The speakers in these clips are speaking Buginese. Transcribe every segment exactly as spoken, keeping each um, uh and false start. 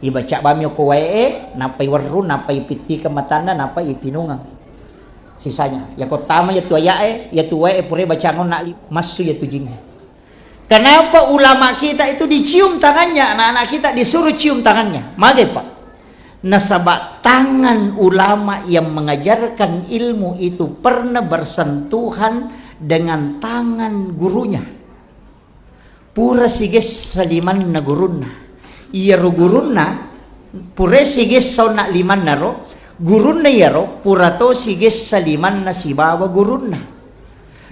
Ibaca bami okko wae e, nappa iwerru, nappa ipittikeng matanna, nappa ipinungeng sisanya. Yako tama yatu aya'e, yatu wae e pura bacang onna li-, massu yatu jingnge. Kenapa ulama kita itu dicium tangannya, anak-anak kita disuruh cium tangannya? Magai, Pak? Nasaba tangan ulama yang mengajarkan ilmu itu pernah bersentuhan dengan tangan gurunya. Pura sigessa limanna gurunna. Iyaro gurunna, pura sigessa onna limanna ro, gurunna iyaro pura to sigessa limanna sibawa gurunna.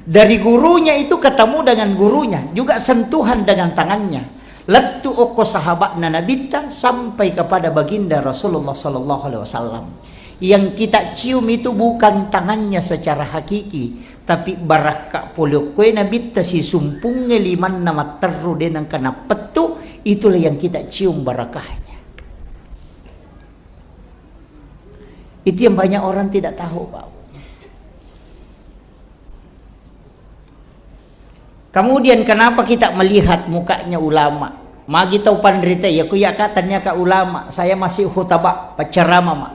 Dari gurunya itu ketemu dengan gurunya, juga sentuhan dengan tangannya. Lettu okko sahabatna Nabitta sampai kepada Baginda Rasulullah sallallahu alaihi wasallam. Yang kita cium itu bukan tangannya secara hakiki, tapi barakka pole okkoe Nabitta sisumpungnge limanna matterru de nengka nappettu, itulah yang kita cium barakahnya. Itu yang banyak orang tidak tahu, Pak. Kemudian kenapa kita melihat mukanya ulama? Magi tau panrita, ya ku ya ka tanya ka ulama, saya masih khutbah, penceramah, Mak.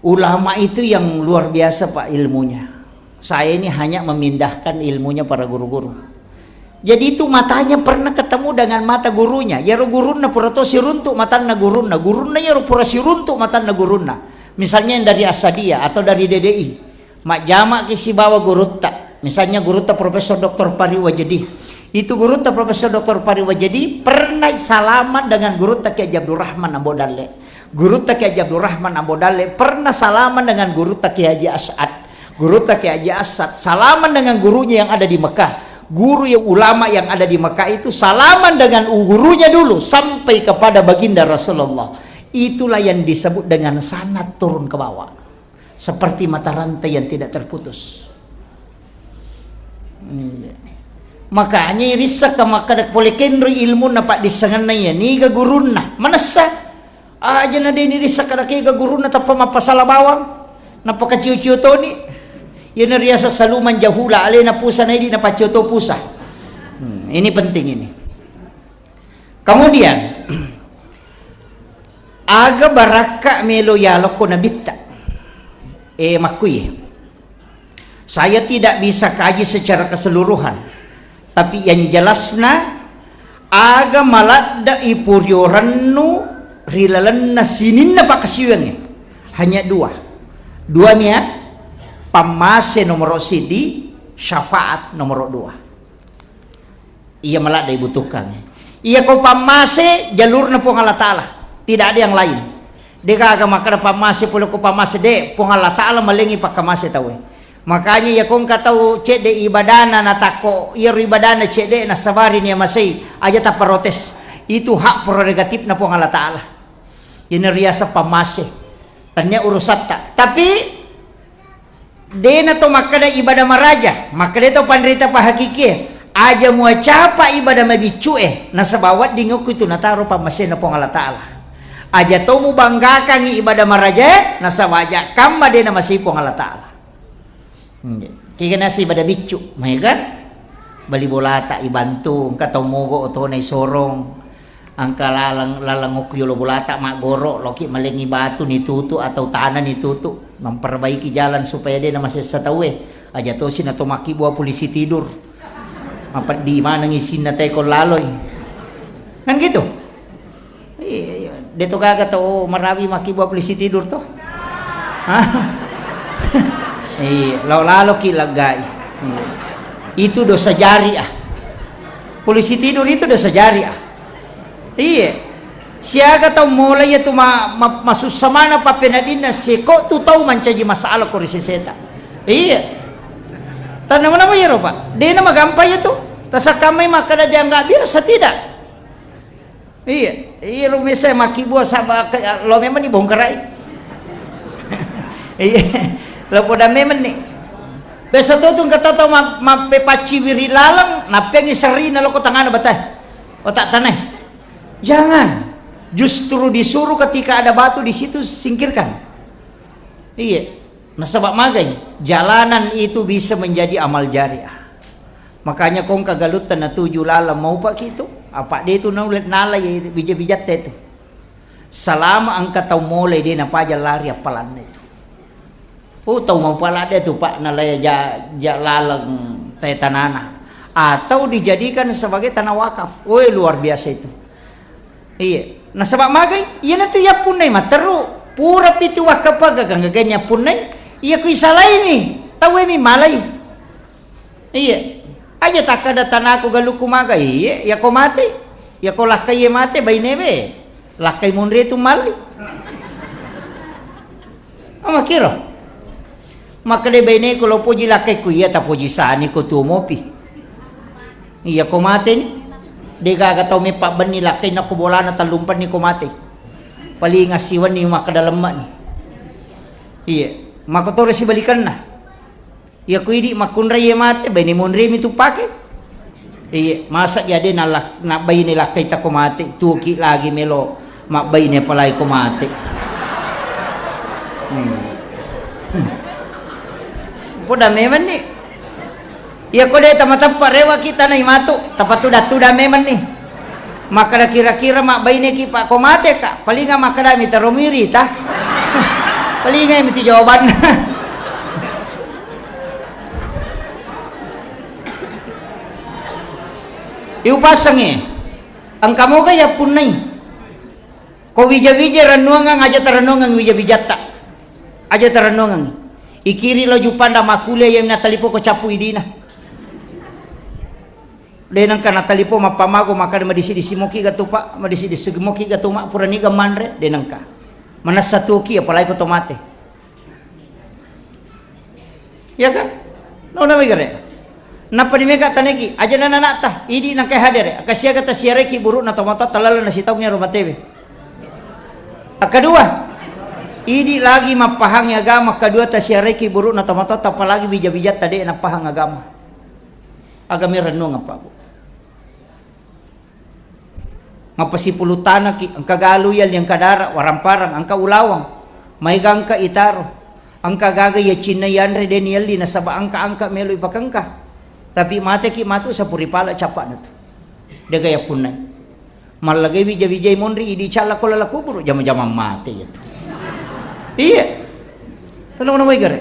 Ulama itu yang luar biasa, Pak, ilmunya. Saya ini hanya memindahkan ilmunya para guru-guru. Jadi itu matanya pernah ketemu dengan mata gurunya. Yaro gurunna pura to siruntuk matanna gurunna. Gurunna yaro pura siruntuk matanna gurunna. Misalnya yang dari Asadia atau dari D D I. Majjama ki sibawa gurutta. Misalnya gurutta Profesor Doktor Pari Wajedi. Itu gurutta Profesor Doktor Pari Wajedi pernah salaman dengan gurutta Kiai Haji Abdurrahman Ambo Dalle. Gurutta Kiai Haji Abdurrahman Ambo Dalle pernah salaman dengan gurutta Kiai Haji As'ad. Gurutta Kiai Haji As'ad salaman dengan gurunya yang ada di Mekah. Guru yang ulama yang ada di Mekah itu salaman dengan gurunya dulu sampai kepada Baginda Rasulullah. Itulah yang disebut dengan sanad turun ke bawah. Seperti mata rantai yang tidak terputus. Iya. Makanya irissakka makkada pole kenroi ilmunna paddissengenna iya, niga gurunna. Manessa, aja na deni rissakka kega gurunna tappa mappasala bawang, nappa kacio-cio toni. Iyana riaseng saluman jahula, alena pusa naidi napaccio to pusa. Hmm, ini penting ini. Kemudian, aga barakka melo yalokko nabitta. Eh, makkui. Saya tidak bisa kaji secara keseluruhan, tapi yang jelasna aga maladde ipuriorennu ri lalenna sininna pakkasiwiangnge. Hanya dua. Dua nia, pammase nomoro sidi, syafaat nomoro dua. Iya maladde ibutuhkan. Iya ko pammase jalurna Puang Allah Ta'ala, tidak ada yang lain. De gaga makkada pammase pole ko pammase, de, Puang Allah Ta'ala malengi pakkamase tauwe. Makanya iya ko engka tau cedde ibadana natakko iyaro ibadana cedde nasabari nia masei, aja tapprotes. Itu hak prerogatifna Puang Allah Ta'ala. Ina riaseng pammase. Tania urusatta. Tapi Dena to makkeda ibadah maraja, makkeda to panrita pahakikie, aja muacapa ibadah mabiccu e, nasaba wedding okko itu nataro pammasena Puang Allah Ta'ala. Aja to mubanggakangi ibadah maraja e, nasaba aja kamma dena masei Puang Allah Ta'ala. Kega nasi ibadah biccu, mai kan? Bali bolata ibantu, engka tau mogo otona isorong. Engka laleng, laleng okko yolo bolata maggoro, loki malengi batu nitutu atau tanah nitutu, memperbaiki jalan supaya de namasessa tauwe. Aja tosi nato makkibua polisi tidur. Mapeddi maneng isinna teko laloi. Kan gitu? Iya, iya. De to gaga tau marawi makkibua polisi tidur to. Hah? Iya, lao laloki laggai. Iya. Itu dosa jariah. Polisi tidur itu dosa jariah. Iye. Siaga tau mola iya tu ma-, ma-, masussa maneng pappenadinna seko tu tau mancaji masalah ko ri seseta. Iye. Tanama-nama iyaro, Pak. Dena magampa iya tu. Tasakkammai makkada dianggap biasa, tidak. Iye. Iya, rumesa makkibua saba ke-, lo memang dibongkarai. Iye. Lo poda memang ni. Biasa tu tu engka tau ma-, mappepacciwiri laleng, nappengi serrina loko tangana batae. Otak tanai. Jangan. Justru disuruh ketika ada batu di situ, singkirkan. Iya. Nasaba magai, jalanan itu bisa menjadi amal jariah. Makanya kong kagalutta natuju laleng maupa kitu. Apa de tu nala ya bija-bijatta itu. Salama engka tau molai de napaja lari appalanna itu. Oh, tau mapala de tu, Pak, nalai ja-, ja laleng te tanana. Atau dijadikan sebagai tanah wakaf. Woi, luar biasa itu. Iya. Nasaba magai, iyanatu yappunnai matteru. Pura pitu wakkapaga ganggagai yappunnai. Iya ku isalaimi, tauwe mi malai. Iya. Aja takkada tanaku galukku maga. Iya, yako mate. Yako lakkai mate bainewe. Lakkai munri tu malai. Amakiro. Makkeda baineku lo poji lakkaiku, iya tapoji sani ko tuo mopi. Iya ko mate ni. Degaga tau meppa benni lakkai nako bolana tallumpenni ko mate. Paling assiwenni makkeda lemma ni. Iya. Makotoro sibalikanna. Iya ku idi makkunrai ye mate, baine monremi tu pake. Iya, masa jadi nalak-, nabbaine lakkai tako mate, tuoki lagi melo mabbaine apalagi ko mate. Hmm. Poda memang ni. Iya ko de tamatappa rewaki tanai matu, tapatuda-tuda memang ni. Makkeda kira-kira mabbaineki, Pak, ko mateka? Palinga makkeda mi tero miri ta. Palinga mi tu jawabanna. Iupasengngi. Engka moga yappunnai. Ko wija-wija rennuangang, aja tarennuangang wija-wijatta. Aja tarennuangang. Ikiri lo jupanda makkuliah yang natalipo ko cappu idina. De nengka natalipo mappamago makkeda madisi-disi moki gatu, Pak, madisi-disi moki gatu, Mak, puraniga manre, de nengka. Manessa tuoki apalagi ko to mate. Iya kan? Nona wegere. Nappa di meka taneki, aja nana anakta, idi nangkai hadere, kasiaga tasiareki burukna tomatoatta lalenna sitaung ero matewe. Akkadua, idi lagi mappahangi agama, akkadua tasiareki burukna tomatoatta apalagi wija-wijatta de nappahang agama. Agama rennuang apa, Bu? Mappasipulu tanaki, engka galu yalli, engka dara, waramparang, engka ulawang, maega engka itaro, engka gaga iya cinna yanre deni yalli nasaba angka-angka melo ipakengka. Tapi mateki matu sapuri pala capakna tu. Dega yappunnai. Mallagai wija-wijai monri idi calla ko lala kuburu, jama-jamang mate iya tu. Iya. Tenang na wegere.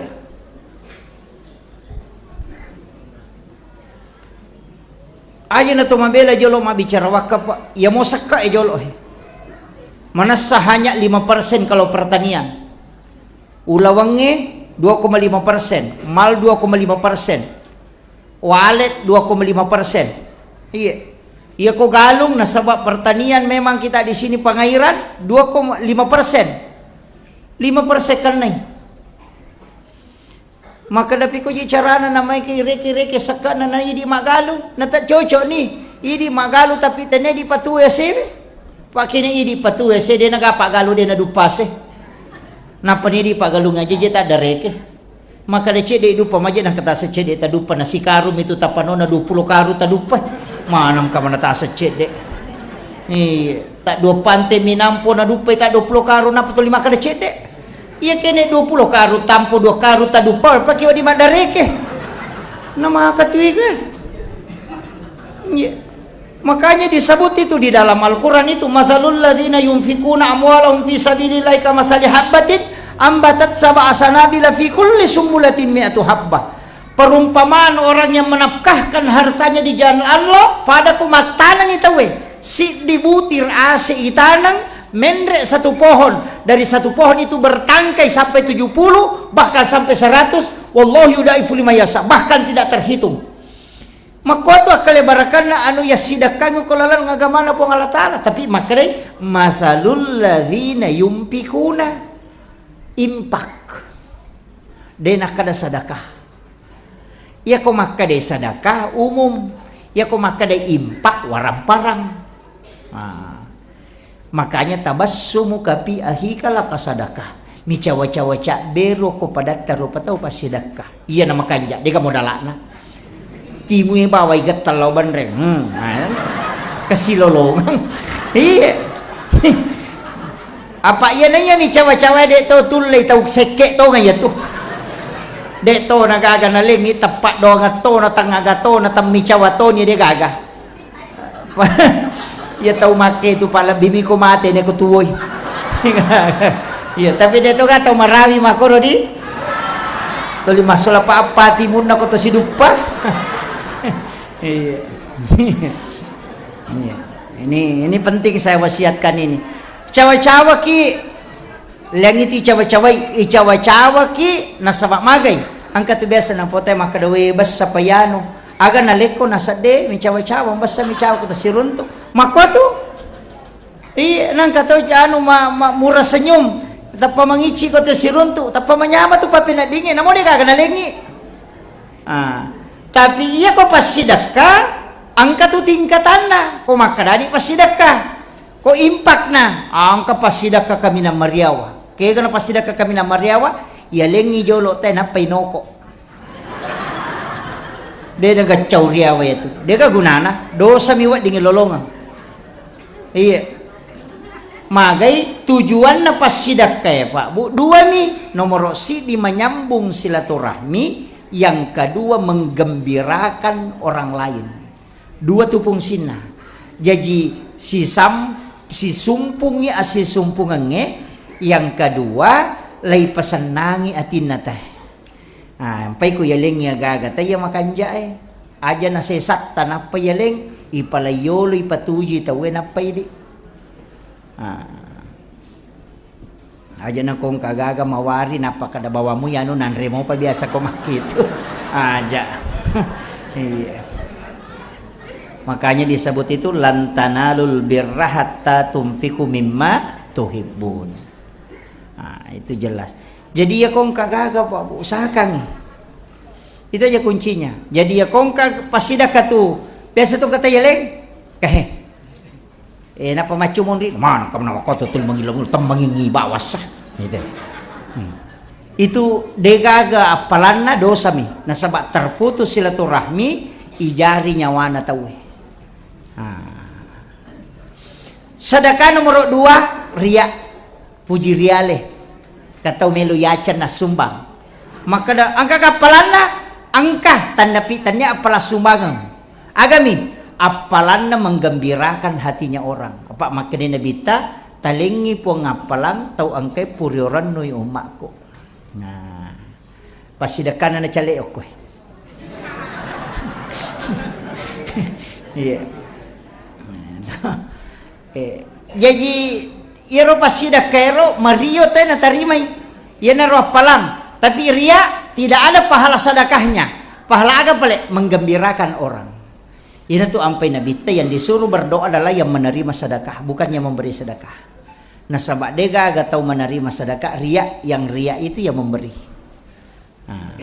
Aja na to mabela jolo mabbicara wakaf, Pak. Iya mo sekka e jolo he. Manessa hanya lima persen kalau pertanian. Ulawengnge dua koma lima persen, mal dua koma lima persen. Walet dua koma lima persen. Iya. Iya ko galung nasaba pertanian memang kita di sini pengairan dua koma lima persen. Lima persen kennai. Makkeda pi koji carana namaiki reke-reke sekkana na idi maggalung, na tak cocok ni. Idi maggalung tapi tenne dipatu ese. Pakene idi patu ese de naga paggalung de nadupase. Nappa ni idi paggalung aja je tak dareke. Makkeda cedde duppa maje na ketase cedde taduppa na sikaru mitu tapanona dua puluh karu taduppa. Maneng ka mana tase cedde. Iya, tak dua pante minampo na duppa tak dua puluh karu napa tuli makkeda cedde. Iya kene dua puluh karu tampo dua karu taduppa, pake wadi maddareke. Na maka tuiga. Iya. Makanya disebut itu di dalam Al-Quran itu, "Matsalul ladzina yunfikuna amwalahum fi sabilillahi kamasali habbatin ambatat sab'a sanabila fi kulli sumbulatin mi'atu habbah." Perumpamaan orang yang menafkahkan hartanya di jalan Allah, pada ku mattanengi tauwe, siddi butir ase itaneng, menre satu pohon, dari satu pohon itu bertangkai sampai tujuh puluh, bahkan sampai seratus, wallahu yudaifu liman yasha, bahkan tidak terhitung. Makkuatu akkalebarakanna anu yassidekkangi ko laleng agamana Puang Allah Ta'ala, tapi makkedai, "Matsalul ladzina yunfikuna," infak. De nakkeda sedekah. Iyako makkeda sedekah umum, iyako makkeda infak waramparang. Ah. Makanya tabassumuka fi akhika laka sadaqah. Micawa-cawa cabbero ko padatta rupa tau passidekka. Iya na makanja, dega modalakna. Timue bawai getta lao banreng. Hmm, nah, kesilolongang. Iya. Apa iya na iya micawa-cawa de to tullei tau sekke to nga iya tu. De to na gaga na lengi teppa doang to na tengaga to na temmicawa to ni de gaga. Iya tau makke tu, Pak, lebbi mi ko mate ne ko tuwoi. Iya, tapi de' to ga tau marawi makkoro di. Tuli massola pa-, apa timunna ko to siduppa. Iya. Iya. Ini, ini penting saya wasiatkan ini. Cawa-cawaki, lengiti cawa-cawai, icawa-cawaki nasaba magai. Engka tu biasa napotai makkeda, "We, bessa payanu." Aga nalekko nasedde, micawa-cawa, bessa micawa ko to siruntu. Makkuatu. Iya, nangka tau anu ma-, ma-, murah senyum, tappa mangici ko to siruntu, tappa manyama tu pappeneddingnge, namo de' gaga nalengngi. Ah, tapi iya ko passidekka, engka tu tingkatanna, ko makkedani passidekka, ko impakna, ah, engka passidekka kaminang mariawa. Kega na passidekka kaminang mariawa, iyalengngi jolo te nappai noko. De' na gaccau riawa itu. De' ga gunana, dosa mi wedding lolongeng. Iya. Magai tujuanna passidekka ya, Pak Bu, dua mi. Nomoro siddi manyambung silaturahmi, yang kedua menggembirakan orang lain. Dua tu fungsinna. Jaji sisam-, sisumpungi assisumpungengnge, yang kedua lai pesennangi atinna teh. Ah, ampai ku yalengngi aga-aga, taiya makanja'e. Aja nasesatta nappa yaleng, ipalaiyolo, ipatujui tauwe nappa idi. Ah. Aja nakongka aga-aga mawari nappa kada bawamu yanu nanre mopa biasa ko makkitu. Aja. Iya. Makanya disebut itu, "Lan tanalul birra hatta tunfiqu mimma tuhibbun." Ah, itu jelas. Jadi iya kongka gaga, Pak Bu, usahakangi. Itu aja kuncinya. Jadi iya kongka passidekka tu, biasa tu kata yeleng, eh, eh, napa maccu monri? Mana kamu nama kau tutul mengilo-ngilo, temmangingi bawasa. Gitu. Hmm. Itu degaga appalanna dosa mi. Nasaba terputus silaturahmi, ijari nyawana tauwe. Ah. Sedekah nomor dua, ria. Puji riale. Katau melo yaceng nassumbang. Makkeda, engka kappalanna, engka, tannapi tannia appala sumbangeng. Agami, appalanna menggembirakan hatinya orang. Apa makkedai Nabitta, talengngi Puang appalang tau engkai puriorennu ummakku. Nah. Passidekkanna na cale okko. Iya. Eh, jaji iyaro passidekka ero mario te natarimai. Iyanaro appalang. Tapi ria, tidak ada pahala sedekahnya. Pahala aga pale? Menggembirakan orang. Iyanatu ampai Nabitta, yang disuruh berdoa adalah yang menerima sedekah, bukan yang memberi sedekah. Nasaba degaga tau menerima sedekah ria, yang ria itu yang memberi. Nah,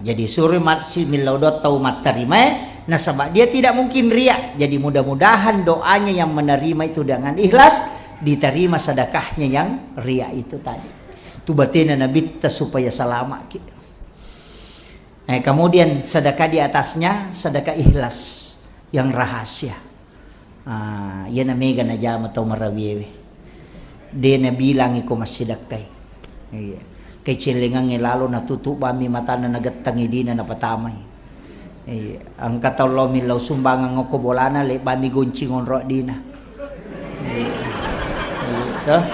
jadi suroi mat-, si millau doang tau mattarimae, nasaba dia tidak mungkin ria. Jadi mudah-mudahan doanya yang menerima itu dengan ikhlas, diterima sedekahnya yang ria itu tadi. Tu batena Nabitta supaya salama'ki. Eh, kemudian sedekah di atasnya, sedekah ikhlas yang rahasia. Ah, iyana mega najama tau marawiewe. De nabilangi ko massidekkai. Iya. Kecellengangnge lalo natutup bammi matanna nagettangi dina napatamai. Iya. Engka tau lao millau sumbangeng okko bolana, lebbami goncing onro dina. Iya. Iya, toh.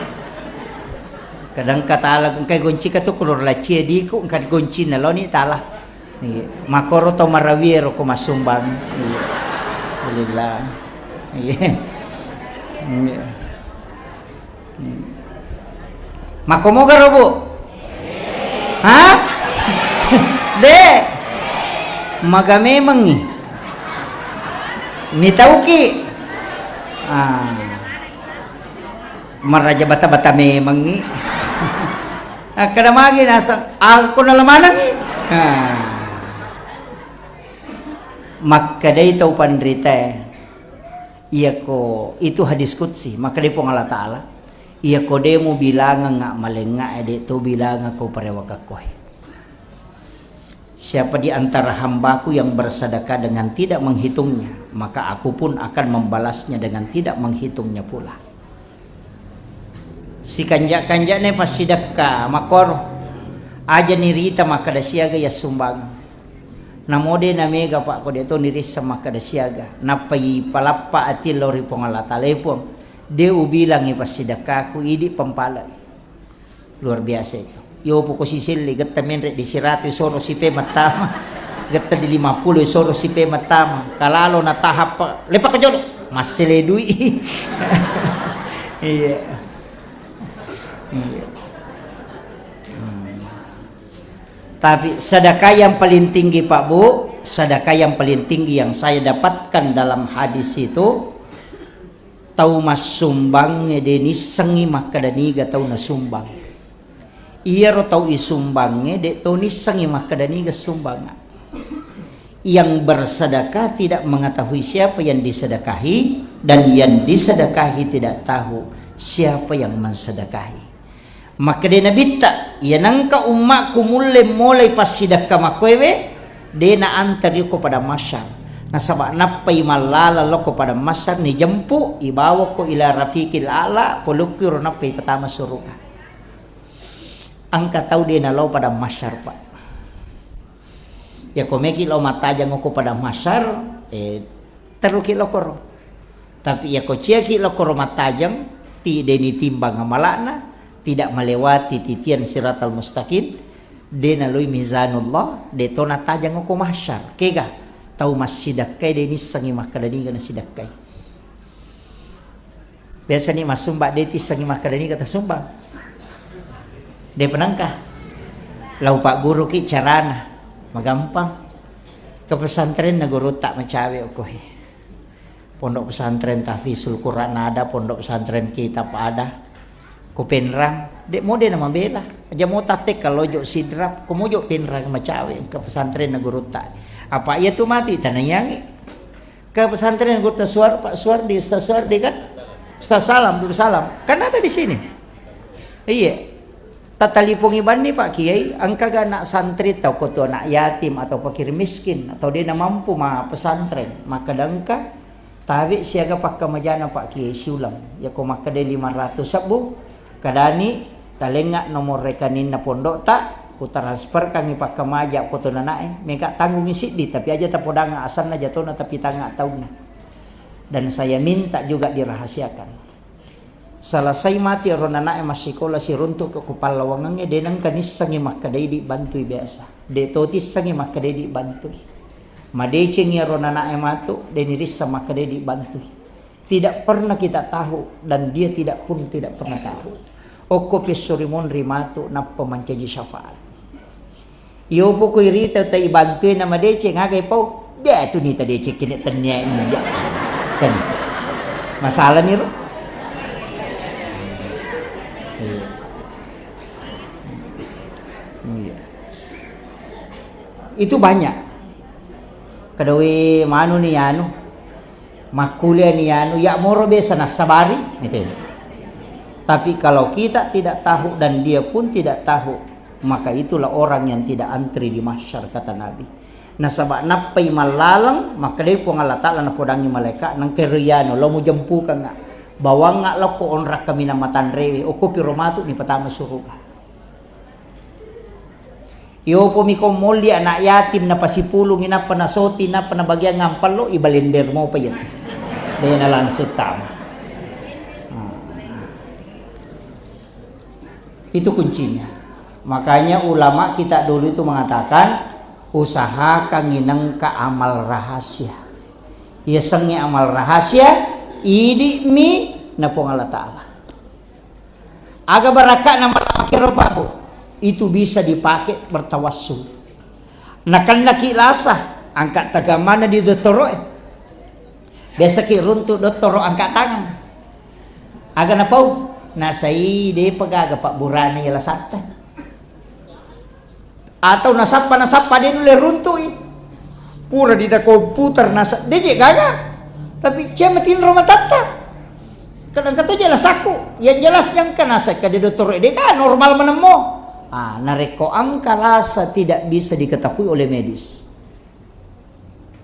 Kadang katala engkai goncika tu kulur laccie diku, engka goncinna laoni tala. Iya. Makkoro to marawie ro ko massumbang. Iya. Alhamdulillah. Iya. Iya. Makkomoga ro, Bu? Ha? De. Maga memengngi. Mitauki. Ah. Maraja bata-bata memengngi. Akkeda magi naseng, "Aku nalamanengngi." Nah. Makkedai tau panritae, iyako itu hadis qudsi, makkedai Puang Allah Ta'ala, "Iyako de mubilangeng ammalengngae, de to bilangekko parewakekkoe." Siapa di antara hambaku yang bersedekah dengan tidak menghitungnya, maka aku pun akan membalasnya dengan tidak menghitungnya pula. Sikanja-kanjane passidekka makkoro. Aja nirita makkeda siaga yassumbangeng. Namo de namega, Pak, ko de to nirisseng makkeda siaga. Nappa ipalappa ati lao ri Puang Allah Ta'ala, "E Puang, De ubilangi passidekkaku, idi pempalai. Luar biasa itu. Yopo ko siselli, getta menre di siratu, soro sipe mattama. Getta di lima puluh, soro sipe mattama. Kalalo na tahap, lepa ko jolo. Massele dui. Iya. Iya. Hmm. Tapi sedekah yang paling tinggi, Pak Bu, sedekah yang paling tinggi yang saya dapatkan dalam hadis itu, tau massumbangnge de nissengngi makkeda niga tau nasumbang. Iyaro tau isumbangnge de to nissengngi makkeda niga sumbangnga. Yang bersedekah tidak mengetahui siapa yang disedekahi, dan yang disedekahi tidak tahu siapa yang mensedekahi. Makkeda Nabitta, "Iya nengka ummakku mulle molai passidekka makkoewe, de na antari ko padang mahsyar. Nasaba nappai mallala lo ko padang mahsyar, nijempu, ibawako ila rafiqil a'la, polukki ro nappai patama suruga." Engka tau de nalo padang mahsyar, Pak. Yako meki lo mattajang ko padang mahsyar, eh, teruki lokoro. Tapi yako ciaki lokoro mattajang, ti de nitimbang amala'na, tidak melewati titian siratal mustaqim, de naloi mizanullah, de to nattajang ko mahsyar. Kega, tau massidekkai de nissengngi makkeda niga nasidekkai. Biasa ni massumba de tissengngi makkeda niga tasumbang. De penengka. Lau pagguruki carana, magampang. Ke pesantren na gurutta macawe okkohe. Pondok pesantren Tahfizul Quran ada, pondok pesantren Kitab ada. Ko Penrang, de mode na mabela. Aja mo tattek kalau jo Sidrap, ko mojo Penrang macawe ke pesantren na gurutta. Apa iya tu mati tanayangi. Ke pesantren Gurutta Suar-, Pak Suardi, Ustaz Suardi kan? Ustaz Salam, Dulu Salam. Kan ada di sini. Iya. Tatalipongi banni Pak Kiai, engka ga anak santri tau ko tu anak yatim atau fakir miskin atau de na mampu ma pesantren, makkeda engka tabe siaga pakkamajana Pak Kiai siulang. Yako makkeda lima ratus sebbu, Kadani, talengnga nomor rekeninna pondokta, kutatransferkangngi pakkamaja ko to nanae, mega tanggungi siddi, tapi aja tapodangnga asenna jatona, tapi tangnga taunna. Dan saya minta juga dirahasiakan. Selesai mati ero nanae massikola siruntu ke ku pallawangengnge, de nengka nissengngi makkeda idi bantui biasa. De to tissengngi makkeda idi bantui. Madecengi ero nanae matu, de nirisseng makkeda idi bantui. Tidak pernah kita tahu dan dia tidak pun tidak pernah tahu. Okko pissuri monri matu nappa mancaji syafaat. Iyo poko irita ta ibantui na madeceng, aga ipau? Dia tu nita deceng kene tennia iya. Kan. Masalah ni ro. Iya. Iya. Itu banyak. Kedawi manu ni anu. Makkuliah ni anu, ya moro biasa nassabari, gitu. Tapi kalau kita tidak tahu dan dia pun tidak tahu, maka itulah orang yang tidak antri di mahsyar, kata Nabi. Nasaba nappai mallaleng, makkedai Puang Allah Ta'ala napodangi malaika, nengka ero iyanu, lo mujempukengnga, bawangnga lokko onrak kaminang matanrewe, okko piro matu ni patama suruga. Iyopomi ko molli anak yatim, napasipulungi, nappa nasoti, nappa nabagiang ampallo, ibalender mopa iyatu. De na langsung tama. Hmm. Itu kuncinya. Makanya ulama kita dulu itu mengatakan, usahakan nginengka amal rahasia. Yasengnge amal rahasia, idi'mi na Puang Allah Ta'ala. Aga barakka'na mala makkero, Pak, Bu? Itu bisa dipakai bertawassul. Nakennaki lasa, angka tagamana di dottoro'e. Biasaki runtu dottoro angka tangan. Aga napau? Nasai depa gaga pabburana iya lasatta. Atau nasappa, nasappa, de nulle runtui. Pura di da komputer nasa-, de je gaga. Tapi cema tinro matatta. Kadang kata je lasaku. Yang jelas jangka nasa kade dottoro de ka normal menemmo. Ah, narekko angka lasa tidak bisa diketahui oleh medis.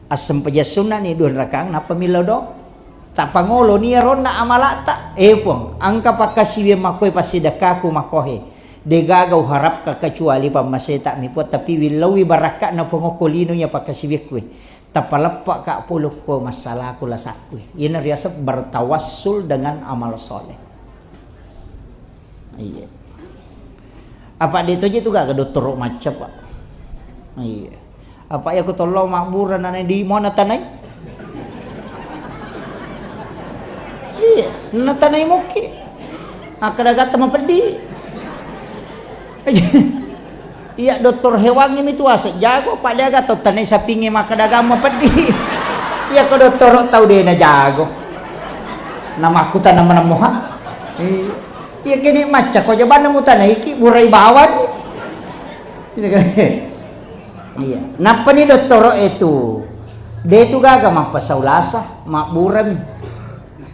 Assempajang sunnani dua rakaang, nappa millau do. Tapangolo ni ronna amalata. Eh, Puang, angka pakkasiwiang makkoe passidekkaku makkohe. De gaga uharapka kecuali pammaseta mi, Puang, tapi willauwi barakka'na, Puang, okko lino iya pakkasiwiakkue. Tapaleppaka pole ko massalaku lasakku. Iyana riaseng bertawassul dengan amal soleh. Iya. Apa de' toje tu gaga dottoro macca, Pak? Iya. Apa iya ko tollo mabbura nana di mana tanai? Iya, na tanai moki. Akkada gatta mapeddi. Iya, dokter hewangnge mi tu ase jago, pada aga to tanai sapingnge makkadagang mapeddi. Iya ko dottoro tau de' na jago. Namakkutana menemmoha. Iya. Iya kene macca ko jabanna mutanaiki burai bawang. Iya. Nappani dottoro e tu. De' tu gaga mappasau lasa, mabburami.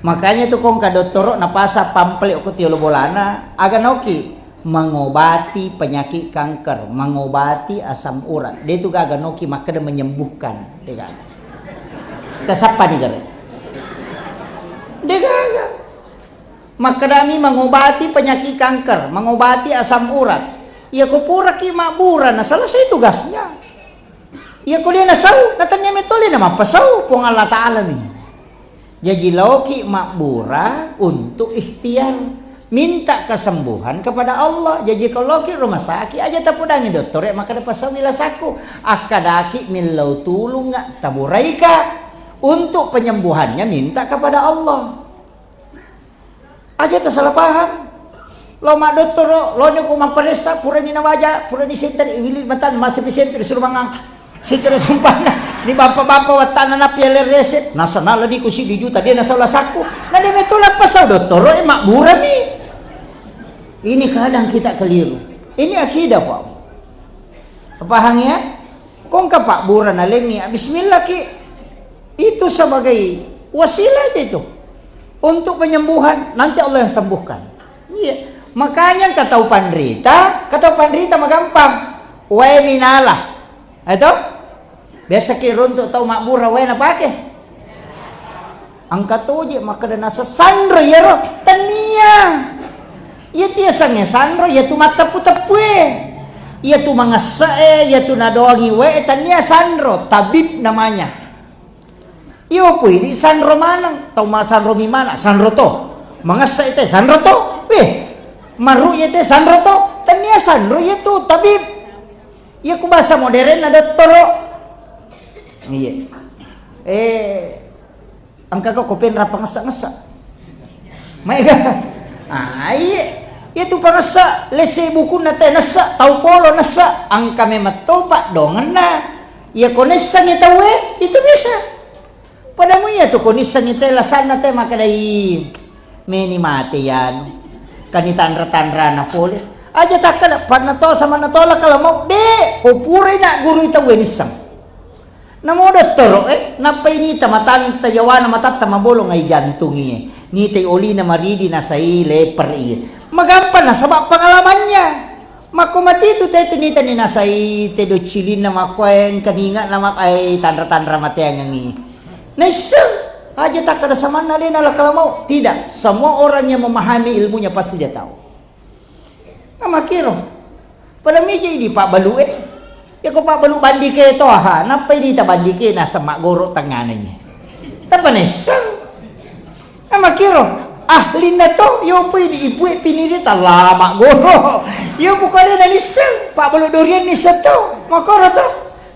Makanya tu kongka dottoro napasa pamflet ko tiolo bolana, aga noki mengobati penyakit kanker, mengobati asam urat. De' tu gaga noki makkeda menyembuhkan. De' gaga. Tasappa ni gare. De' gaga. Makkedami mengobati penyakit kanker, mengobati asam urat. Iya ko puraki mabbura na selesai tugasnya. Iya ko de' nasau, na tania metole na mappasau Puang Allah Ta'ala mi. Jaji laoki mabbura untuk ikhtiar, minta kesembuhan kepada Allah. Jaji ko laoki rumah sakit, aja tapodangi dottore makkeda pasaui lasakku, akkadaki millau tulungnga, taburaika. Untuk penyembuhannya minta kepada Allah. Aja tasala paham. Lao maddottoro, laoni ko mapparessa, purani nawaja, purani senteri, wili matan, masih senteri, suruh mangang. Senteri sumpahna, ni bapa-bapa wattana nappi ale resep, nasana ladi ku siddi juta, de' nasau lasakku. Na de' meto lappasau dottoro, eh, mabburami. Ini kadang kita keliru. Ini akidah, Pak. Paham ya? Kongka pabbura nalengngi, bismillah ki. Itu sebagai wasilah aja itu. Untuk penyembuhan, nanti Allah yang sembuhkan. Iya. Makanya engka tau panrita, engka tau panrita magampang. Wae minala. Itu? Biasa ki runtuk tau mabbura wae napake. Engka toje makkeda nasa sanro iyaro, tania. Iya tu yasengnge sanro, iya tu matteppu-teppue. Iya tu mangessa e, iya tu nadoangi wae, tania sanro, tabib namanya. Iya pui di sanro maneng, tau ma sanro mi mana, sanro to. Mangessa ite sanro to. Weh, maru iya te sanro to, tania sanro iya tu, tabib. Iya ku bahasa modernna dottoro. Iya. Eh, Engka ko, ko penra pangessa-ngessa. Maega. Ah, iye. Iya tu pangessa, lesse bukunna te nessa, tau polo nessa, engka memang topa dongenna. Iya ko nessangi tauwe, itu bisa. Padamu iya tu ko nissangi te lasanna te makkedai, meni mate yanu. Kani tanra-tanrana pole. Aja takkeda, panna to sama na tola kala mau, de, ko purai na gurui tauwe nissang. Namo dottoro e, nappai nita matanta yawana matatta mabolong ai jantungi e. Nitai olina maridi nasai leper i. Magampang nasaba pengalamannya. Makko mati tu te tu nita ni nasai te doccilinna makko e engka ninga nama ai tanra-tanra mateangengi. Naisseng aja takkada samanna lena lakala mau. Tidak, semua orang yang memahami ilmunya pasti dia tahu. Amakkiro. Pada mija idi pabbalu e. Yako pabbalu bandike to aha, nappai nita bandike naseng maggoro tengngana ini. Tapa nesseng. Amakkiro. Ahlinna to, yo pui di ipue piniri tala maggoro. Yo pukale na nisseng, pabbalu durian nisseng to. Makoro to.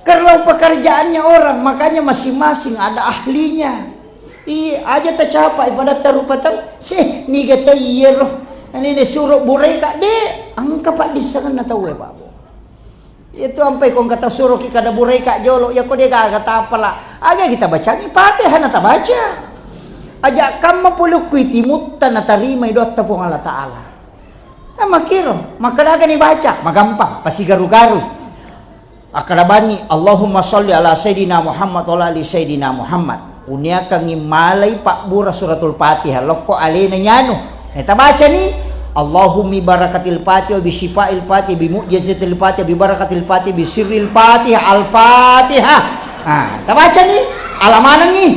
Kalau pekerjaannya orang, makanya masing-masing ada ahlinya. Iya, aja tacapai padatta rupa tau. Seh, niga tau iyaro. Nani nasuro buraika, de, engka paddissengenna tauwe, Pak Bu. Itu ampai ko engka tasuroki kada buraika jolo, iya ko de gaga tapala. Aja kita bacangi Fatihah na tabaca. Aja kamma pulukku timutta natarimai doatta Puang Allah Ta'ala. Amakkiro, makkadaga ni baca, magampang, pasigaru-garu. Akkadabani, Allahumma salli ala Sayyidina Muhammad wa ala ali Sayyidina Muhammad. Uniakangi malai pabbura suratul Fatihah, lokko alena nyanu. Eh, tabacani, Allahumma barakatil Fatihah, bi syifa'il Fatihah, bi mu'jizatil Fatihah, bi barakatil Fatihah, bi sirril Fatihah, Al-Fatihah. Ah, tabacani, alamanangi.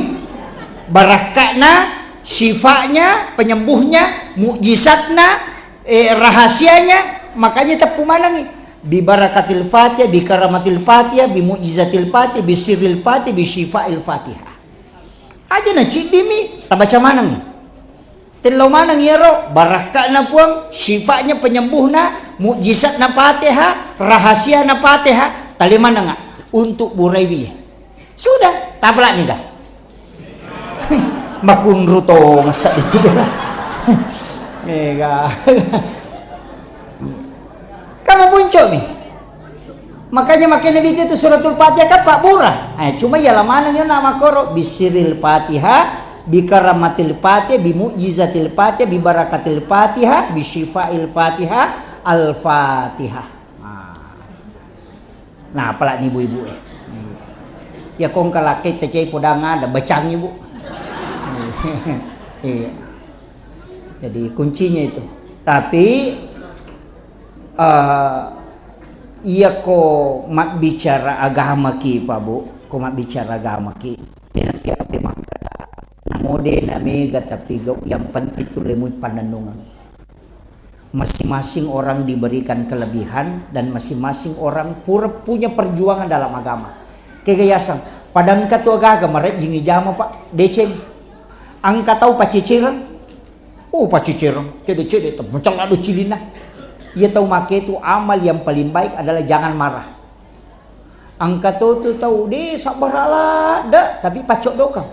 Barakka'na, syifa'nya, penyembuhnya, mukjizatna, eh, rahasianya, makanya teppu manangi. Bi barakatil Fatihah, bi karamatil Fatihah, bi mu'jizatil Fatihah, bi sirril Fatihah, bi syifa'il Fatihah. Aja na ciddimi, tabaca manengngi. Tellau maneng iyaro, barakka'na Puang, syifa'nya, penyembuhna, mukjizatna Fatihah, rahasiana Fatihah, tali manengnga untuk buraiwi. Sudah, tapalak niga. Makunru tongeng seddi tu. Mega. Kamu punco'mi. Makanya makkeda Nabitta tu suratul Fatihah kan pabbura. Eh, cuma iya lamaneng yo na makkoro, bisirril Fatihah, bikaramatil Fatihah, bimu'jizatil Fatihah, bibarakatil Fatihah, bisyifail Fatihah, Al-Fatihah. Nah. Nah, apalagi ibu-ibu e. Iya kongka lakketta cai podang ada bacang ibu. Iya. Jadi kuncinya itu. Tapi, eh, iya ko mabbicara agama ki, Pak Bu, ko mabbicara agama ki, nanti apa makkada, namo de na mega tapi gau, yang penting tu lemui pannennungeng. Masing-masing orang diberikan kelebihan dan masing-masing orang pura punya perjuangan dalam agama. Kega yaseng, padangka tu agaga marejjing ijama, Pak, deceng. Angka tau pacicireng, Oh, paccicireng, cede-cede, macelladu cilinna. Iya tau make tu amal yang paling baik adalah jangan marah. Angka to tu tau de sabbara ladde, tapi paccoddokang.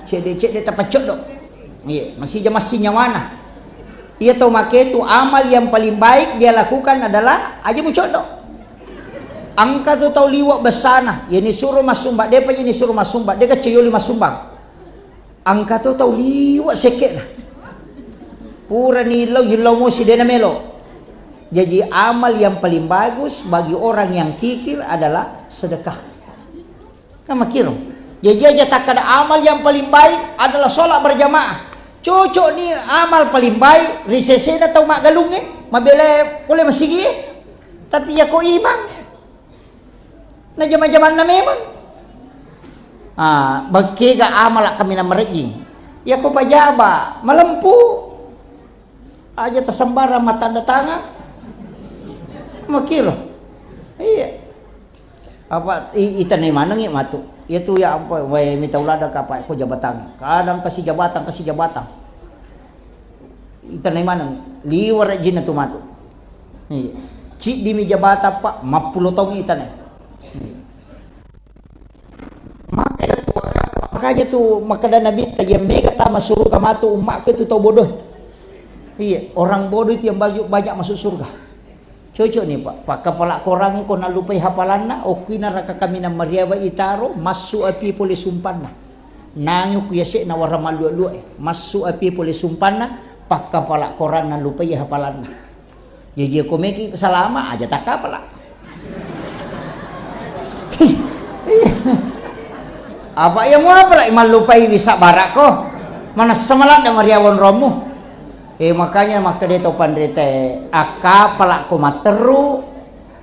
Cede-cede tapaccoddo. Iya, masija massi nyawana. Iya tau make tu amal yang paling baik dia lakukan adalah aja mucoddo. Angka tu tau liwa bessana, yani suro massumba, depa yani suro massumba, deka ceyoli massumbang. Angka to tau liwa sekke'na. Purani illau, illau mosi dena melo. Jaji amal yang paling bagus bagi orang yang kikir adalah sedekah. Kan makkiro. Jaji aja takkada amal yang paling baik adalah sholat berjamaah. Cocok ni amal paling baik ri sesena tau maggalungnge, mabela pole masigi. Tapi ya ko imang. Na jama-jamanna memang. Ah, bekkega amala kaminang marejjing. Iya ko pajaba, malempu. Aja tasembarang mattanda tangan. Makkiro. Iya. Apa i-, itanai manengngi matu. Iya tu ya ampa wae mita ulada kapa ko jabatan. Kadang kasi jabatan, kasi jabatan. Itanai maneng, liwara jinna tu matu. Iya. Ciddimi jabata, Pak, mappulo taung itanai. Iya. Makanya tu, makanya tu makkeda Nabitta, iya mega tama suruga matu ummakku tu tau bodoh. Iya, orang bodoh itu yang banyak, banyak masuk surga. Cocok nih, Pak. Pakkapala Korangnge ko nallupai hafalanna, okki naraka kaminang mariawa itaro, massu api pole sumpanna. Nangi ku yase'na wara mallua-lua e, massu api pole sumpanna, pakkapala Korang nallupai hafalanna. Jaji ko meki salama aja takkapala. Apa iya muapala mallupai wisa barakko. Manessa maladda mariawa onrommu. Eh, makanya makkeda tau panrita e, akkapala ko matteru,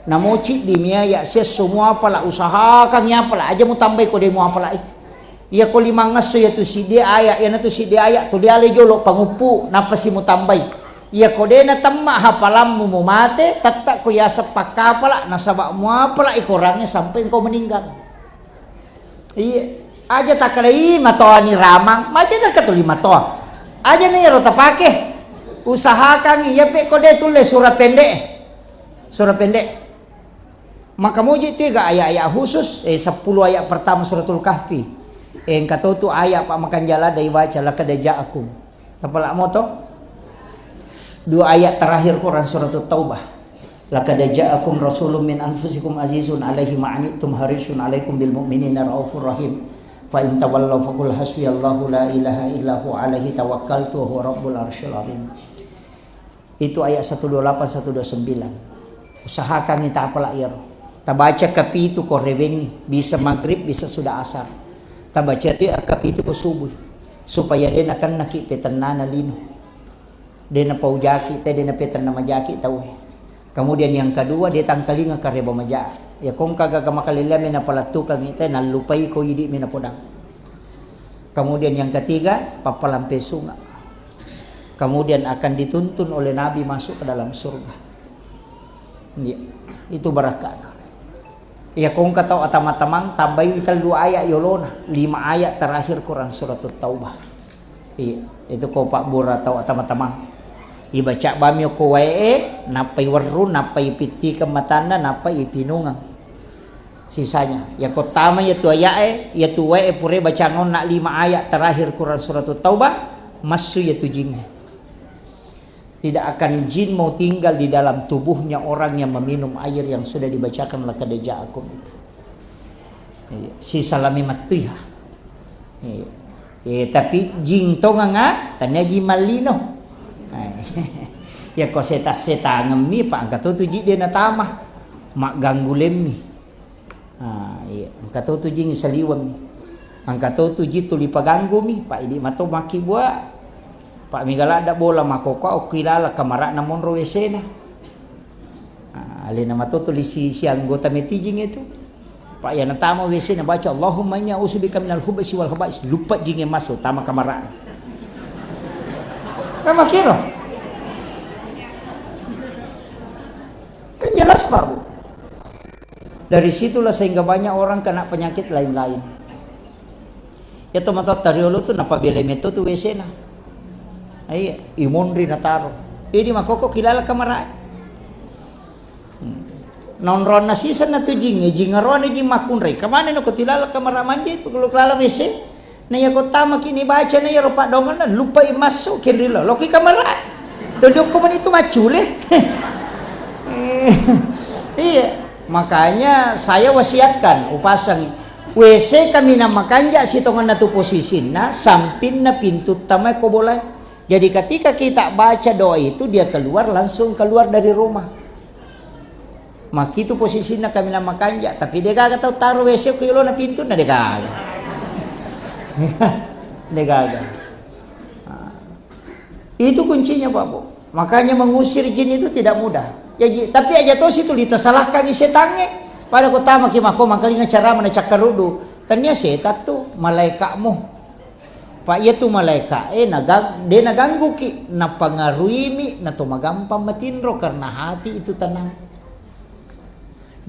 namo ciddi mi aya siesso muapala, usahakan yapala, aja mutambai ko de muapala e. Iya ko limangngesso iya tu siddi aya, iyana tu siddi aya tu liale jolo panguppu, nappa si mutambai. Iya ko de natemma hafalammu mumate, tetta ko yaseng pakkapala, nasaba muapala i Korangnge sampai engkau meninggal. Iya, aja takkeda, "Ih, matoani ramang." Maja nakatuli matoa. Aja ni ero tapake. Usahakan iya pe ko de tulle sura pendek. Sura pendek. Maka muji tiga ayat-ayat khusus, eh, sepuluh ayat pertama suratul Kahfi. Eh, engka to tu ayat pa makanjala dai baca, "Laqad ja'akum." Tapala moto. Dua ayat terakhir Quran suratul Taubah. "Laqad ja'akum rasulun min anfusikum azizun alaihi ma anittum harisun alaikum bil mu'minina raufur rahim. Fa in tawallaw faqul hasbiyallahu la ilaha illa huwa alaihi tawakkaltu wa huwa rabbul arsyil azim." Itu ayat satu dua lapan, satu dua sembilan. Usahakan tapala iyaro. Tabaca kapitu ko rewengi, bisa maghrib, bisa sudah asar. Tabaca tu kapitu ko subuh. Supaya de nakennaki petennana lino. De napaujaki te, de napetenna majaki tauwe. Kemudian yang kedua, de tangkalinga kareba maja. Ya kongka gaga makalelea mi napalettukang ite, nallupai ko idi mi napodang. Kemudian yang ketiga, pappalampe sunga. Kemudian akan dituntun oleh Nabi masuk ke dalam surga. Iya, itu barakana. Iya, ko engka tau atama-tamang, tambahi tellu ayat yolona, lima ayat terakhir Quran Suratut Taubah. Iya, itu ko pabbura tau atama-tamang. Ibaca bami ko wae, nappai werru, nappai pittikeng matanna, nappai ipinungeng. Sisanya, iya ko tama iya tu ayat e, iya tu wae pura bacang onna lima ayat terakhir Quran Suratut Taubah, massu iya tu jing. Tidak akan jin mau tinggal di dalam tubuhnya orang yang meminum air yang sudah dibacakan laqad ja'akum itu. Iya, sisalami mattuiha. Iya. Eh, tapi jing tonganga, tania jing mallino. Eh, iya ko seta-setangemmi, pa engka to tu jing de natama. Magganggu lemmi. Ah, iya. Engka to tu jing saliwengngi. Engka to tu jing tuli paganggumi, pa idi mato makkibua. Pa mega ladda bola makoko okki lala kamara'na monro W C-na. Ah, alena mato tuli si, si anggota metijing itu. Pa iya natama W C-na baca, "Allahumma inni a'udzubika minal khubsi wal khaba'is." Luppa jinge masuk, tama kamara'na. Kan makkiro. Kan jelas, Pak, Bu. Dari situlah sehingga banyak orang kena penyakit lain-lain. Iya to matoatta riolo tu napabele metto tu W C-na. Iya, imonri nataro. Idi makoko kilala kamarae. Hmm. Naonronna sisenna tu jing, jing aroane jing makkunrai. Kamane nako tilala kamara mandi tu, kalau kelala W C. Na iya ko tamaki ni baca na iyaro paddoangenna, luppai massu kenrilo. Loki kamara. Tuli okko mani tu maccule. Iya. Makanya saya wasiatkan, upasang W C kaminang makanja sitongenna tu posisinna, sampinna pintu tamai ko bolae. Jadi ketika kita baca doa itu, dia keluar, langsung keluar dari rumah. Makkitu posisinna kaminang makanja, tapi de gaga tau taro W C ko yolona pintunna, de gaga. De gaga. Nah, itu kuncinya, Pak, Bu. Makanya mengusir jin itu tidak mudah. Ya, ji-, tapi aja tosi tuli tasalahkangi setangnge. Pada ko tamaki makko mangkalinga cara mana cakkaruddu. Tania setan tu, malaikatmu. Pa iya tu malaika e nagang-, de nagangguki, napangaruimi nato magampang matinro karena hati itu tenang.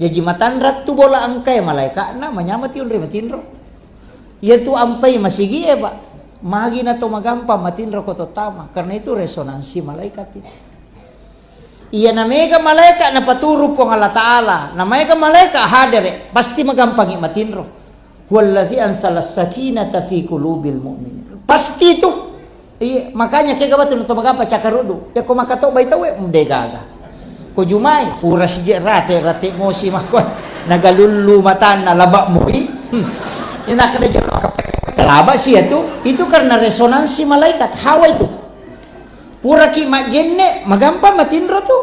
Jaji matanra tu bola engkae malaikana, manyamati onroi matinro. Iya tu ampai masigi e, Pak. Magi nato magampang matinro ko to tama, karena itu resonansi malaikat itu. Iya na mega malaika napaturu Puang Allah Ta'ala, na mega malaika hadere, pasti magampangi matinro. Huwallazi ansalas sakinata fi qulubil mu'minin. Pasti itu. Iya, makanya kega batu nato magampa cakarudu. Ya ko makatobai tau e, mde gaga. Ko jumai, pura sije rate, rate mosi makko. Nagalullu matanna labak mui. Ina kada jolo laba si itu. Itu karena resonansi malaikat hawa itu. Puraki majjenne, magampang matinro tu.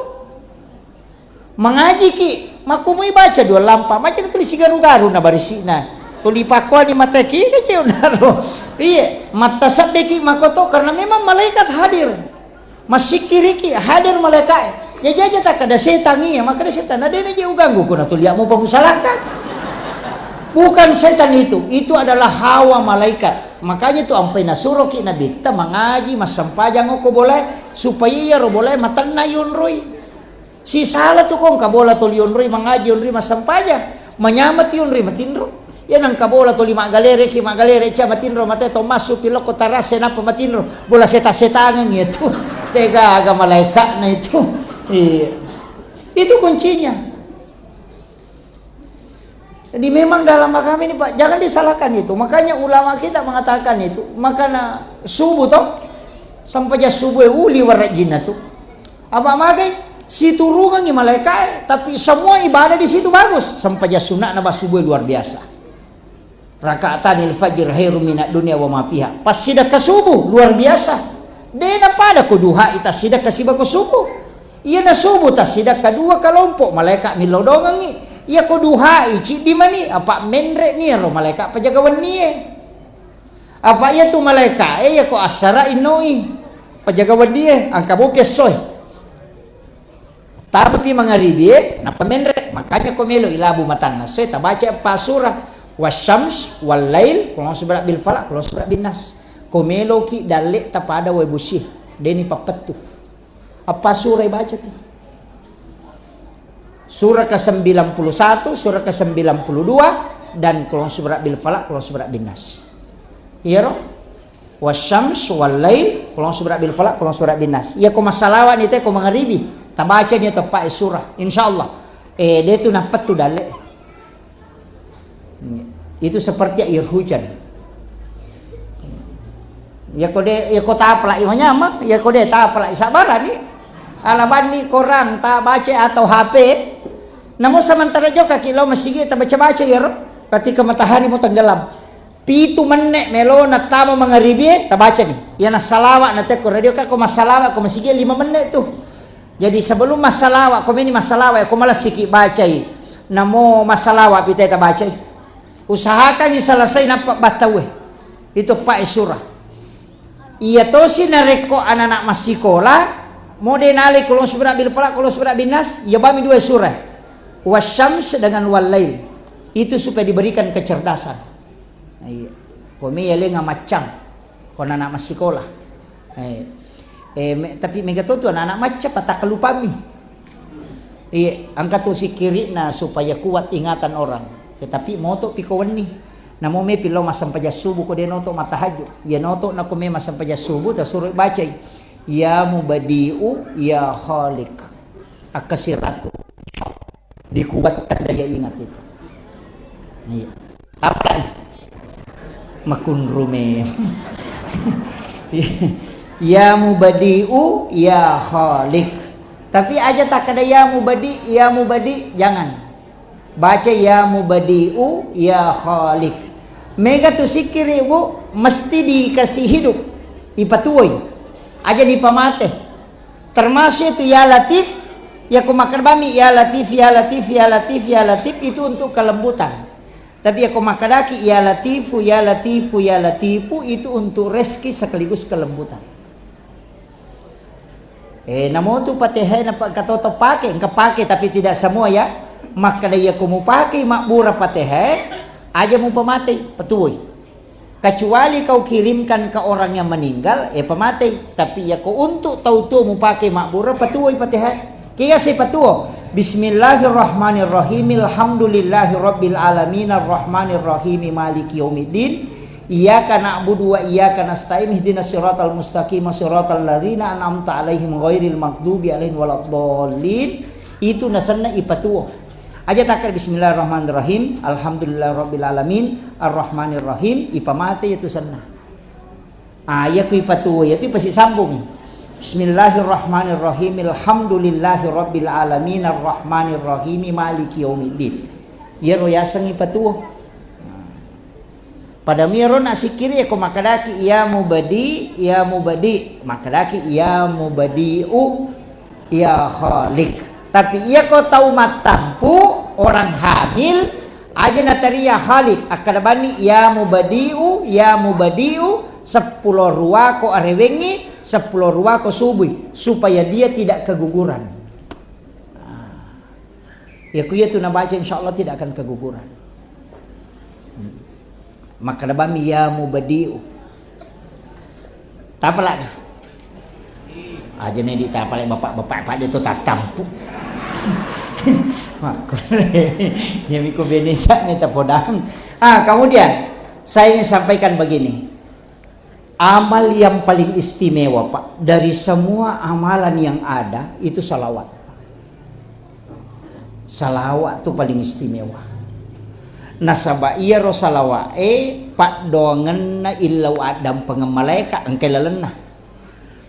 Mangajiki, makkumui baca dua lampa, macam tuli sigaru-garu na barisi'na. Tuli pakkuani mateki, kece unaro. Iya, mattaseddeki makoto karena memang malaikat hadir. Massikkiriki hadir malaikat. Ya jaja tak ada setan iya, maka ada setan. Ada je uganggu kuna tuli mu pamusalaka. Bukan setan itu, itu adalah hawa malaikat. Makanya tu ampai nasuroki Nabitta mangaji, massempajang okko bolae, supaya iyaro bolae matenna yonroi. Sisala tu ko engka bola tuli onroi mangaji, onroi massempajang, manyamati onroi matinro. Iya nengka bola tuli maggalereki, maggalere cia matinro, mate to massu pilokko tarase nappa matinro. Bola seta-setangeng itu. De gaga malaikatna itu. Iya. Itu kuncinya. Jadi memang dalam agama ini, Pak, jangan disalahkan itu. Makanya ulama kita mengatakan itu, makana subuh toh, sampajang subuh uli warajinna tu. Apa magai? Siturungangi malaikae, tapi semua ibadah di situ bagus. Sampajang sunnah na subuh luar biasa. Rakaatanil fajr khairum minad dunya wa ma fiha. Pas sidakka subuh, luar biasa. De napada ko duha ita sidakka sibako subuh. Iyana subuh tassidakka dua kalompok, malaika millau dongengngi. Iya ko duhai ciddi mani, apa menre ni ro malaika pajaga wennie. Apa iya tu malaika e, iya ko assara innoi pajaga wennie, angka bopi essoe. Tapi mangaribie, nappa menre, makanya ko melo ilabu matanna essoe, tabaca empat surah, wasyams, wal lail, qul a'udzu birabbil falaq, qul a'udzu birabbin nas. Ko meloki dalle tapada wae busi. Deni pappettu. Apa surah baca tu? Surah ke sembilan puluh satu, surah ke sembilan puluh dua, dan Qul a'udzu birabbil falaq, Qul a'udzu birabbin nas. Iyaro? Wasyams, wal lail, Qul a'udzu birabbil falaq, Qul a'udzu birabbin nas. Iya ko massalawa ni te ko mangaribi, tabaca ni teppa surah. Insyaallah. Eh, de tu nappettu dalle. Itu seperti air hujan. Ya ko de, ya ko tapalai manyameng, ya ko de tapalai sabarani. Ala banni korang tabaca atau H P. Namun sementara jokaki lao masigi tabaca-baca iyaro. Ketika matahari mau tenggelam. Pitu menne melona tama mangaribie, tabacani. Iya nassalawa natekko radio ka ko massalawa ko masigi lima menne tu. Jadi sebelum massalawa, ko meni massalawa, ko malessiki bacai. Namo massalawa pitai tabacai. Usahakangi selesai nappa battaue. Itu pae surah. Iya tosi narekko anak-anak massikola, mode nale Qul a'udzu birabbil falaq, Qul a'udzu birabbin nas, iya bami dua surah. Wasyams dengan wal lail. Itu supaya diberikan kecerdasan. Iya. Ko mi yalenga maccang. Ko anak-anak massikola. Eh, eh, me-, tapi mega to tu anak-anak macca patakkalupammi. Iya, engka tu sikkiri'na supaya kuat ingatan orang. Ya, tapi moto pi ko wenni. Namo me pi lao massempajang subuh ko de noto mattahajud. Ya noto nako me massempajang subuh tasuro bacai. Ya Mubadi'u, ya Khaliq. Akkasiratu. Dikuatkan daya ingat itu. Iya. Apa lagi? Makunrume. Ya Mubadi'u, ya Khaliq. Tapi aja takkada ya Mubadi, ya Mubadi, jangan. Baca ya Mubadi'u, ya Khaliq. Mega tu sikkiri, Bu, mesti dikasih hidup. Ipatuoi. Aja dipamate. Termasuk itu ya Latif, ya ko makkadami ya Latif, ya Latif, ya Latif, ya Latif itu untuk kelembutan. Tapi ya ko makkadaki ya Latifu, ya Latifu, ya Latifu itu untuk rezeki sekaligus kelembutan. Eh, namo tu Fatihah napa engka to pake, engka pake tapi tidak semua ya. Makkada iya ko mupake mabbura Fatihah, aja mupamatei, patuoi. Kecuali kau kirimkan ke orang yang meninggal, eh, pamatei. Tapi iya ko untuk tau tuo mupake mabbura, patuoi Fatihah. Kega si patuo? Bismillahirrahmanirrahim. Alhamdulillahi rabbil alamin. Arrahmanirrahim. Maliki yaumiddin. Iyyaka na'budu wa iyyaka nasta'in. Ihdinas siratal mustaqim. Siratal ladzina an'amta 'alaihim ghairil maghdubi 'alaihim waladdallin. Itu nasenna ipatuo. Aja takkada bismillahirrahmanirrahim, alhamdulillahirabbil alamin, arrahmanirrahim, ipamate iya tu senna. Ah, iya ku ipatuo, iya tu ipasisambungi. Bismillahirrahmanirrahim, alhamdulillahirabbil alamin, arrahmanirrahim, maliki yaumiddin. Iyaro yaseng ipatuo. Pada miro na sikkiri, ko makkadaki, "Ya Mubadi, ya Mubadi." Makkadaki, "Ya Mubadi'u, ya Khaliq." Tapi iya ko tau mattampu, orang hamil, aja natari ya Khaliq. Akkada banni, "Ya Mubadi'u, ya Mubadi'u," seppulo ruwa ko arewengngi, seppulo ruwa ko subui, supaya dia tidak keguguran. Nah. Ya, ku iya tu nabaca, insya Allah tidak akan keguguran. Hmm. Makkada bami, "Ya Mubadi'u." Tapalak. Aja ne ditapalak bapak-bapak pada tu tatampu. Makku. Ya, miku bene cak ne tapodang. Ah, kemudian saya ingin sampaikan begini. Amal yang paling istimewa, Pak, dari semua amalan yang ada itu salawat. Salawat tu paling istimewa. Nasaba iyaro salawa'e paddoangenna illau addampengeng malaeka engka lalenna.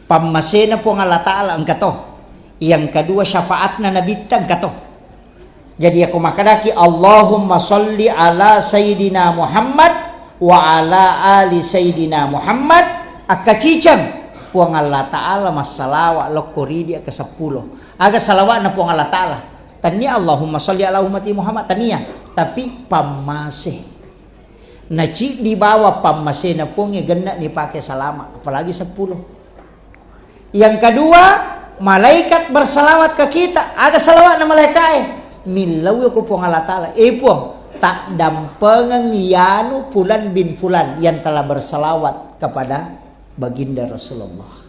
Pammasena Puang Allah Ta'ala engka to. Yang kedua syafaatna nabitta engka to. Jadi, yako makkedaki, "Allahumma sholli ala Sayyidina Muhammad wa ala ali Sayyidina Muhammad," akkaciceng, Puang Allah Ta'ala massalawa lokko ridi ke seppulo. Aga salawatna Puang Allah Ta'ala? Tania, "Allahumma sholli ala ummati Muhammad," tania, tapi pammase. Naciddi bawa pammasena Puangnge genna nipake salama, apalagi seppulo. Yang kedua, malaikat bersalawat ke kita. Aga salawatna malaikae? Millau ko Puang Allah Ta'ala. Eh Puang, taddampengeng yanu Fulan bin Fulan yang telah bersalawat kepada Baginda Rasulullah.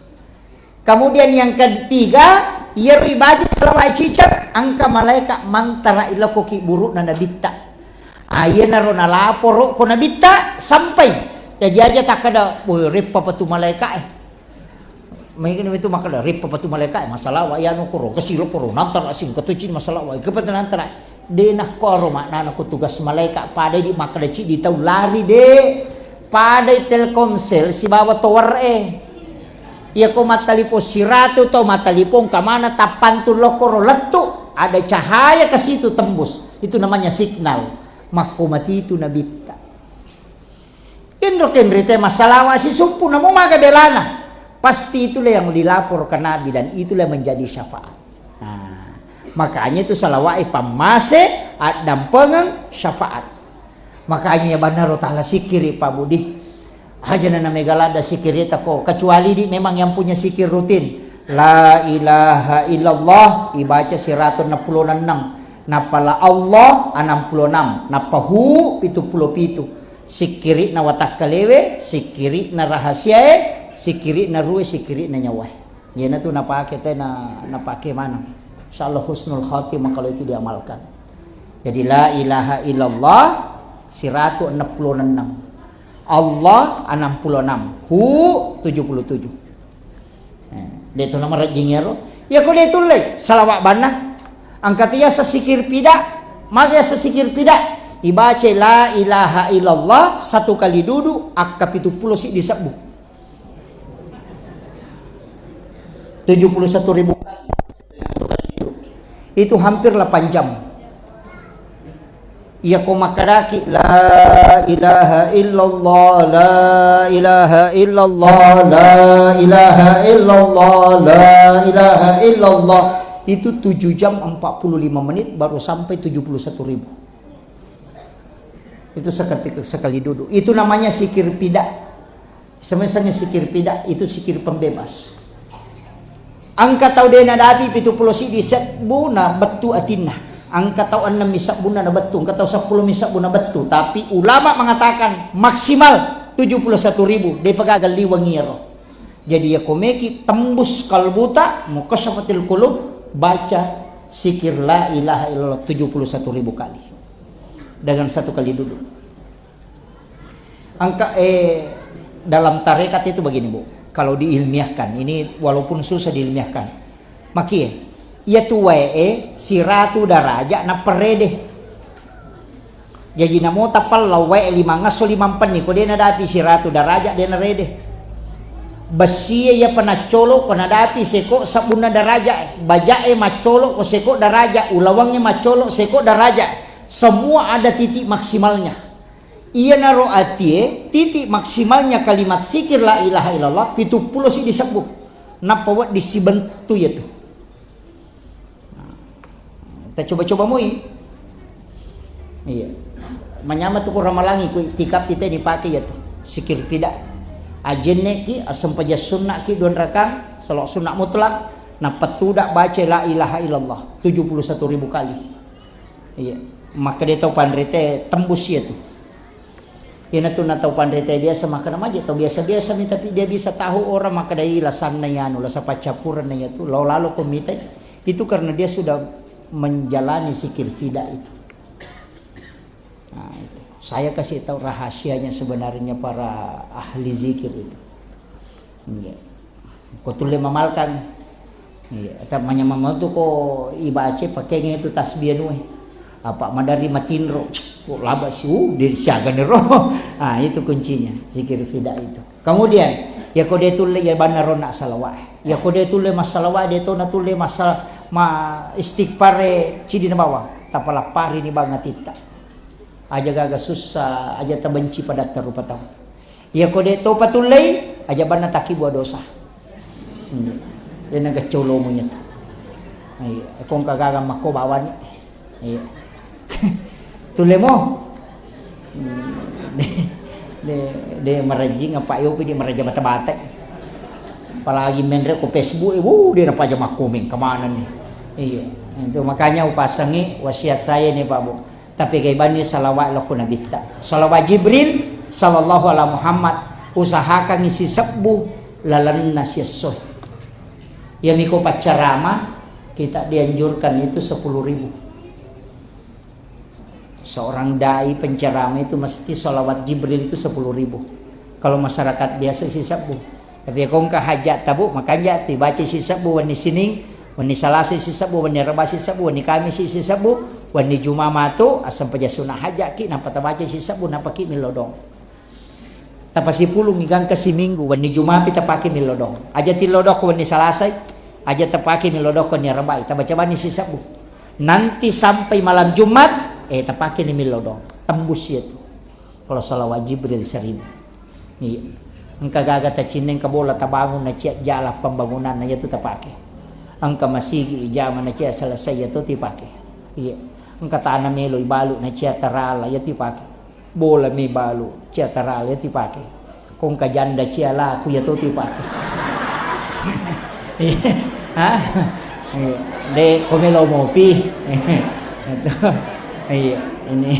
Kemudian yang ketiga, iyaro ibaca salawat cicak, engka malaika mantara ilokko ki buru'na nabitta. Ah, iyanaro nalaporo ko nabitta sampai. Jaji aja takkeda, "Woi, reppa patu malaika e." Mega itu makkeda, "Reppa patu malaika e, masalawa iyanu koro, kasilo koro, nantara sing katuci masalawa, kepata nantara." De nakkoro maknana ko tugas malaika, padai di makkeda ciddi tau lari de. Padai Telkomsel sibawa tower e. Iya ko mattalipong siratu tau mattalipong kamana tappantu lokoro lettu, ada cahaya ke situ tembus. Itu namanya signal. Makko matitu nabitta. Inro kenrite massalawa sisumpu namo maga belana. Pasti itulah yang dilapor ke Nabi dan itulah yang menjadi syafaat. Nah, makanya itu salawat e pammase, addampengeng, syafaat. Makanya ya bannaro tala sikiri Pak Budi. Aja na mega ladda sikiri tako, kecuali di memang yang punya sikir rutin. La ilaha illallah ibaca siratu enneng pulo enneng. Nappa la Allah enneng pulo enneng. Nappa hu pitu pulo pitu. Sikkiri'na watakkalewe, sikkiri'na rahasiae, sikkiri'na ruwe, sikkiri'na nyawae. Iyanatu napake te na, napake maneng. Insyaallah husnul khatimah kalau itu diamalkan. Jadi la ilaha illallah siratu enneng pulo enneng. Allah enneng pulo enneng. Hu tujuh puluh tujuh. Eh, de' tu namarejjing ero. Iya ko de' tulle, salawat banna. Engka tu yaseng sikir pida, magi yaseng sikir pida. Ibaca la ilaha illallah satu kali dudu, akka pitu pulo siddi sebbu. Tujuh puluh satu ribu kali. Itu hampir delapan jam. Iya ko makkedaki, "La ilaha illallah, la ilaha illallah, la ilaha illallah, la ilaha illallah." Itu tujuh jam empat puluh lima menit baru sampai tujuh puluh satu ribu. Itu seketika sekali duduk. Itu namanya sikir pida. Semisal sikir pida itu sikir pembebas. Engka tau de' nadapi pitu pulo siddi sebbu na bettu atinna. Engka tau enneng mi sebbunna na bettu, engka tau seppulo mi sebbu na bettu. Tapi ulama mengatakan maksimal tujuh puluh satu ribu, de' pa gaga liweng iyaro. Jadi ya komeki tembus kalbuta, mukasyafatil qulub, baca sikir la ilaha illallah tujuh puluh satu ribu kali. Dengan satu kali duduk. Engka, eh, dalam tarekat itu begini, Bu. Kalau diilmiahkan, ini walaupun susah diilmiahkan. Makie, iya tu wae, eh, siratu daraja na perede. Jaji namo tapallau wae limang esso limang penni, ko de' nadapi siratu daraja, de' narede. Bessie iya panaccolo ko nadapi seko sebbunna daraja, eh. Baja e maccolo ko seko daraja, ulawangnge maccolo seko daraja. Semua ada titik maksimalnya. Iyanaro atie, titik maksimalnya kalimat zikir la ilaha illallah, pitu pulo siddi sebbu. Nappa wedding sibentu iyatu. Nah, kita coba-coba moi. Iya. Manyameng tu ko Ramalangi, ko iktikaf kita dipake iyatu. Zikir pida. Ajenne ki, asempajang sunna ki, dua rakang, salawat sunna mutlak, nappa tuda baca la ilaha illallah, tujuh puluh satu ribu kali. Iya, makkeda tau panrita tembus iyatu. Iyanatu na tau panrita biasa makkeda maje tau biasa-biasa mi, tapi dia bisa tahu orang makkeda i lasanna iyanu, lasa paccappurenna iyatu, lao lalo ko mitai. Itu karena dia sudah menjalani zikir fida itu. Nah, itu. Saya kasih tahu rahasianya sebenarnya para ahli zikir itu. Iya. Ko tulle mamalkan. Iya, ta manyameng tu ko ibaca pakengngi tu tasbih anu e. Apa madari matinro, ko laba si, uh, de siaga ni ro. Ah, itu kuncinya, zikir fida itu. Kemudian, ya ko de tulle ya banna ronna salawat. Ya ko de tulle massalawa, de to na tulle massa-, ma istighfar e cidi na bawang. Tapalappari ni bang atitta. Aja gaga sussa, aja tabenci padatta rupa tau. Iya ko de to patullei, aja banna takibbua dosa. Hmm. De na gaccolomu nyata. Iya, ko engka gaga makko bawani. Iya. Tullemo. Hmm. De, de, de marajing apa yopi di maraja bata-bata. Apalagi menre ko Facebook, eh, wuh, de napaja makkomeng kemana nih. Iya. Itu makanya upasangi wasiat saya nih, Pak Bu. Tapi kaibanni salawat lokko nabitta. Salawat Jibril sallallahu ala Muhammad. Usahakan isi sebbu lalenna siessoe. Iyami ko paccarama, kita dianjurkan itu sepuluh ribu. Seorang dai penceramah itu mesti salawat Jibril itu sepuluh ribu. Kalau masyarakat biasa sisebbu. Tapi ko engka hajat tabu, makanja tu baca sisebbu wenni Sining, wenni Salasa sisebbu, wenni Reba sisebbu, wenni Kamis sisebbu, wenni Juma matu, asam paja sunah hajat ki, nampa tabaca sisebbu, nampa ki milodong. Tapasipulungngi gangka siminggu, wenni Jumapi tapake milodong. Aja tilodong ko wenni Salasai, aja tapake milodong ko wenni Arabai, tabaca bani sisebbu. Nanti sampai malam Jumat, eh, tapake ni milodong. Tembus itu. Kalau salawat Jibril seribu. Iya. Engka gaga tacinna, engka bola tabangun na cia jala pembangunan na yatu tapake. Engka masigi ijama na cia selesai yatu tipake. Iya. Engka tana melo ibalu na cia tarala yatu ipake. Bola mi balu, cia tarale ti pake. Kongka janda cia laku ya to ti pake. Iya. Hah? Iya. De, komelo mopi. Iya, ini.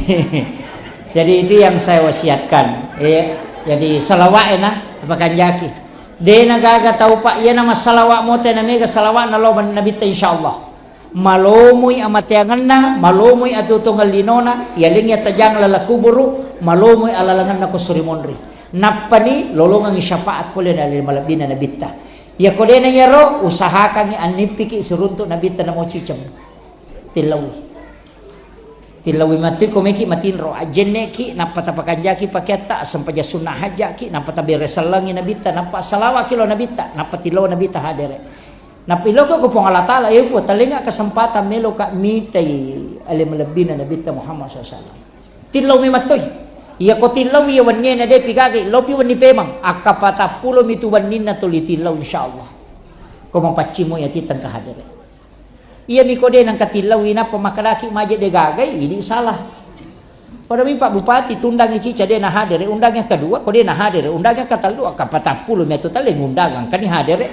Jadi itu yang saya wasiatkan. Iya, jadi salawat ena, apa kanjaki. De na gaga tau pak, iya nama salawat mote na mega salawat na lo nabitta insyaallah. Malomoi amateangenna, malomoi atuo-tuongeng linona, yalengngi atajang laleng kuburu, malomoi alalangenna ko suri monri. Nappani lolongengngi syafaat pole na ale malebbina nabitta. Iyako dena iyaro, usahakangngi annippiki siruntu nabitta namoci cemmu. Tillaui. Tillaui mattui ko meki matinro, ajjenneki nappa tapakanjaki pakeatta, sempajang sunna hajjaki, nappa tabere sellengngi nabitta, nappa salawaki lo nabitta, nappa tillau nabitta hadere. Nappa iloko ko Puang Allah Taala, "Eh, Puang, talenga kesempatan meloka mitai ale malebbina Nabitta Muhammad sallallahu alaihi wasallam." Tillau memettoi. Iya ko tillau iya wenniena depi gagai, lopi wenni pemang. Akka patappulo mitu wenninna tuli tillau insyaallah. Ko mapaccimo iya titeng ka hadere. Iya miko de nangka tillau inappa makadaki maje de gagai, idi salah. Pada mi Pak Bupati, tundangi cica de na hadere, undang yang kedua, ko de na hadere, undang yang ketellu, akka patappulo mi atu tale ngundang, angkani hadere.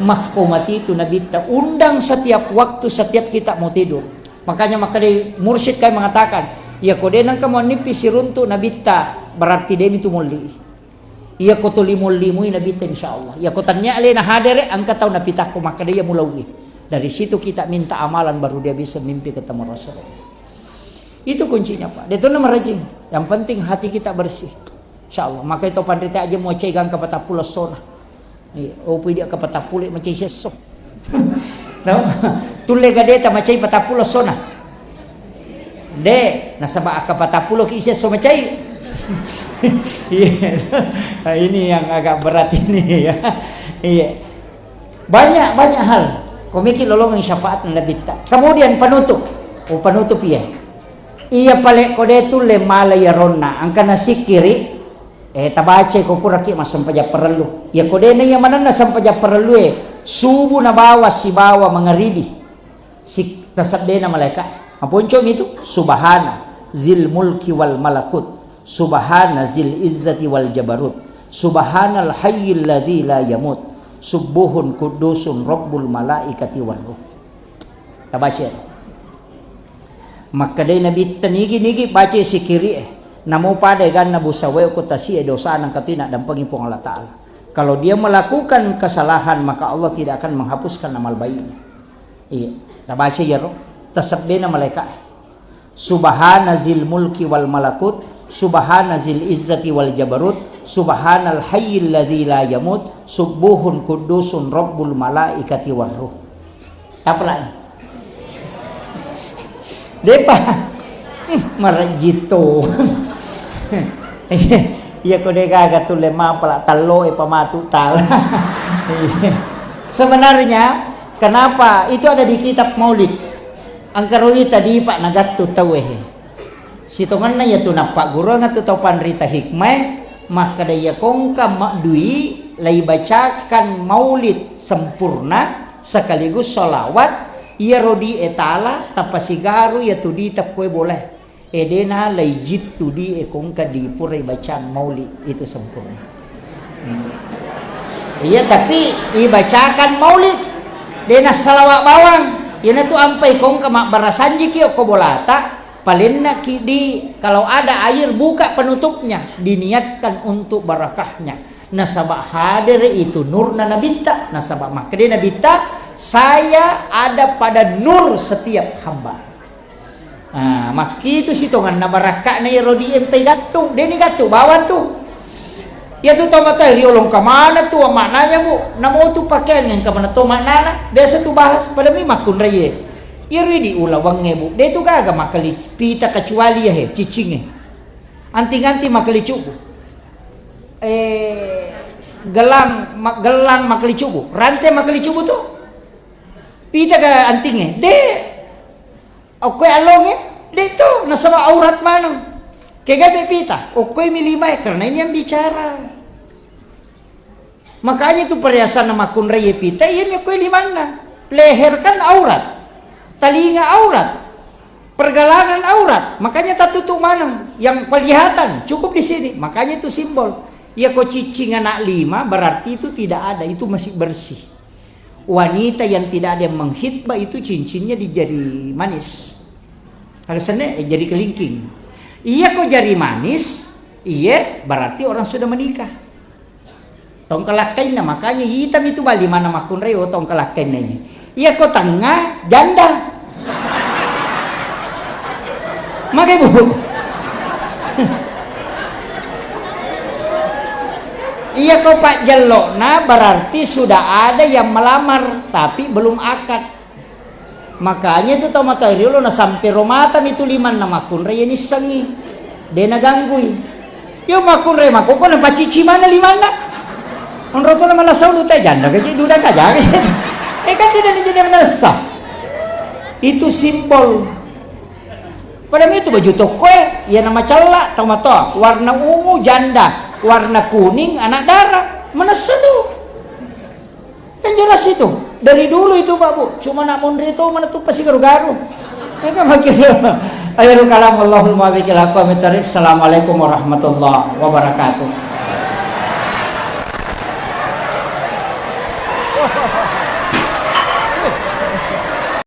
Makko mati itu Nabitta, undang setiap waktu, setiap kita mau tidur. Makanya maka dari mursyid kai mengatakan, iya ko de nangka mau nipi siruntu Nabitta, berarti demi tu molli. Iyako tuli mollimui Nabitta, insyaallah. Iyako tannia alena hadere, engka tau napitakko, makkeda iya mulauwi. Dari situ kita minta amalan, baru dia bisa mimpi ketemu Rasulullah. Itu kuncinya, Pak. Detona merajing. Yang penting hati kita bersih. Insyaallah. Maka itu panrita aja mau cai gangka patappulo sona. Iya, oh, pui dia ke patappulo macai sesso. No? Tulle gadeta macai patappulo sona. De, nasaba akka patappulo ki sesso macai. Iya. Nah, ini yang agak berat ini ya. Iya. Banyak, banyak hal. Komiki lolongeng syafaat Nabitta. Kemudian penutup. Oh, penutup iya. Iya pale ko de tulle mala ya ronna. Angkana sikiri. Eh, tabacai ko puraki massempajang parellu. Iya ko dena iya manenna sempajang parellue, subuh nabawa sibawa mangaribi. Sik-, tasebbena malaika. Maponcomi tu, "Subhana zil mulki wal malakut. Subhana zil izzati wal jabarut. Subhanal hayyil ladzi la yamut. Subbuhun kuddusun rabbul malaikati war ruh." Tabaca. Makkedai Nabitta, "Nigi-nigi baca sikiri'e, namo pada ganna busawae ko tasie dosana engka tu naddampengi Puang Allah Taala. Kalau dia melakukan kesalahan, maka Allah tidak akan menghapuskan amal baiknya." Iya, tabaca iyaro, tasebbena malaika'e. "Subhana zil mulki wal malakut, subhana zil izzati wal jabarut, subhanal hayyil ladzi la yamut, subbuhun kuddusun rabbul malaikati war ruh." Tapelani. Depa. Marejjitto. Iya ko de gaga tulle mapala tallo e pamatu tala. Iya. Sebenarnya kenapa itu ada di kitab Maulid? Angkaro ita dipa nagattu tauwe. Sitongenna iyatu nappagguruang tu tau panrita hikmae, makkeda iya kongka maddui laibacakan maulid sempurna sekaligus sholawat, iyaro di e tala tapasigaru iyatu di tekkoe bolae. Edena laijittu di e kongka di purai bacaan maulid itu sempurna. Hmm. Iya, tapi ibacakan maulid. Dena salawat bawang. Iyanatu ampai kongka mabbarasanjiki okko bolata, palennaki di, kalau ada air, buka penutupnya, diniatkan untuk barakahnya. Nasaba hadere itu nurna nabitta, nasaba makkeda nabitta, "Saya ada pada nur setiap hamba." Ah, makkitu sitongenna barakka'na iyaro di empai gattung, deni gattung bawang tu. Iyatu tomatoa riolo engka maneng tu maknanya, Bu. Namo tu pakeang engka maneng to maknana, biasa tu bahas, pada mi makkunraie. Iyaro idi ulawengnge, Bu. De tu gaga makkali pita kecuali ya he, ciccingnge. Anting-anting makkali cubu. Eh, gelang, ma-, gelang makkali cubu, rante makkali cubu tu. Pita ke antingnge? De. Okkoe allongnge? De to, nasaba aurat maneng. Kega be pita? Okkoe mi limae, karena ini yang bicara. Makanya itu perhiasan makkunrai pita, iya mi okkoe limanna. Leher kan aurat. Talinga aurat. Pergelangan aurat, makanya tatutup maneng. Yang kelihatan cukup di sini, makanya itu simbol. Iya ko ciccing anak lima, berarti itu tidak ada, itu masih bersih. Wanita yang tidak ada yang menghitbah itu cincinnya di jari manis. Ada sene, eh, jari kelingking. Iya ko jari manis, iya berarti orang sudah menikah. Tongkalakkainna, makanya itami tu bali mana makkunrai, oh, tongkalakkainna. Iya ko tengnga, janda. Mage, Bu. Iya ko pajjellokna, berarti sudah ada yang melamar, tapi belum akad. Makanya itu tau matoa riolo na sampe ro matami tu limanna makkunrai, ya nissengi. De naganggui. Yo makkunrai makkoko na pacicci mana limanna. Onro tu na malasa ulu te janda gaji duda kaja. Eh, kan tidak menjadi menesa. Itu simbol. Pada itu baju toko e, ya nama cella tau matoa, warna ungu janda, warna kuning anak dara. Menesa tu. Yang jelas itu, dari dulu itu, Pak, Bu, cuma nak monri itu mana tuh pasti garu-garu. Ya kan, makin akhirul kalam, Allahul muwaffiq ila aqwamit thariq. Assalamualaikum warahmatullahi wabarakatuh.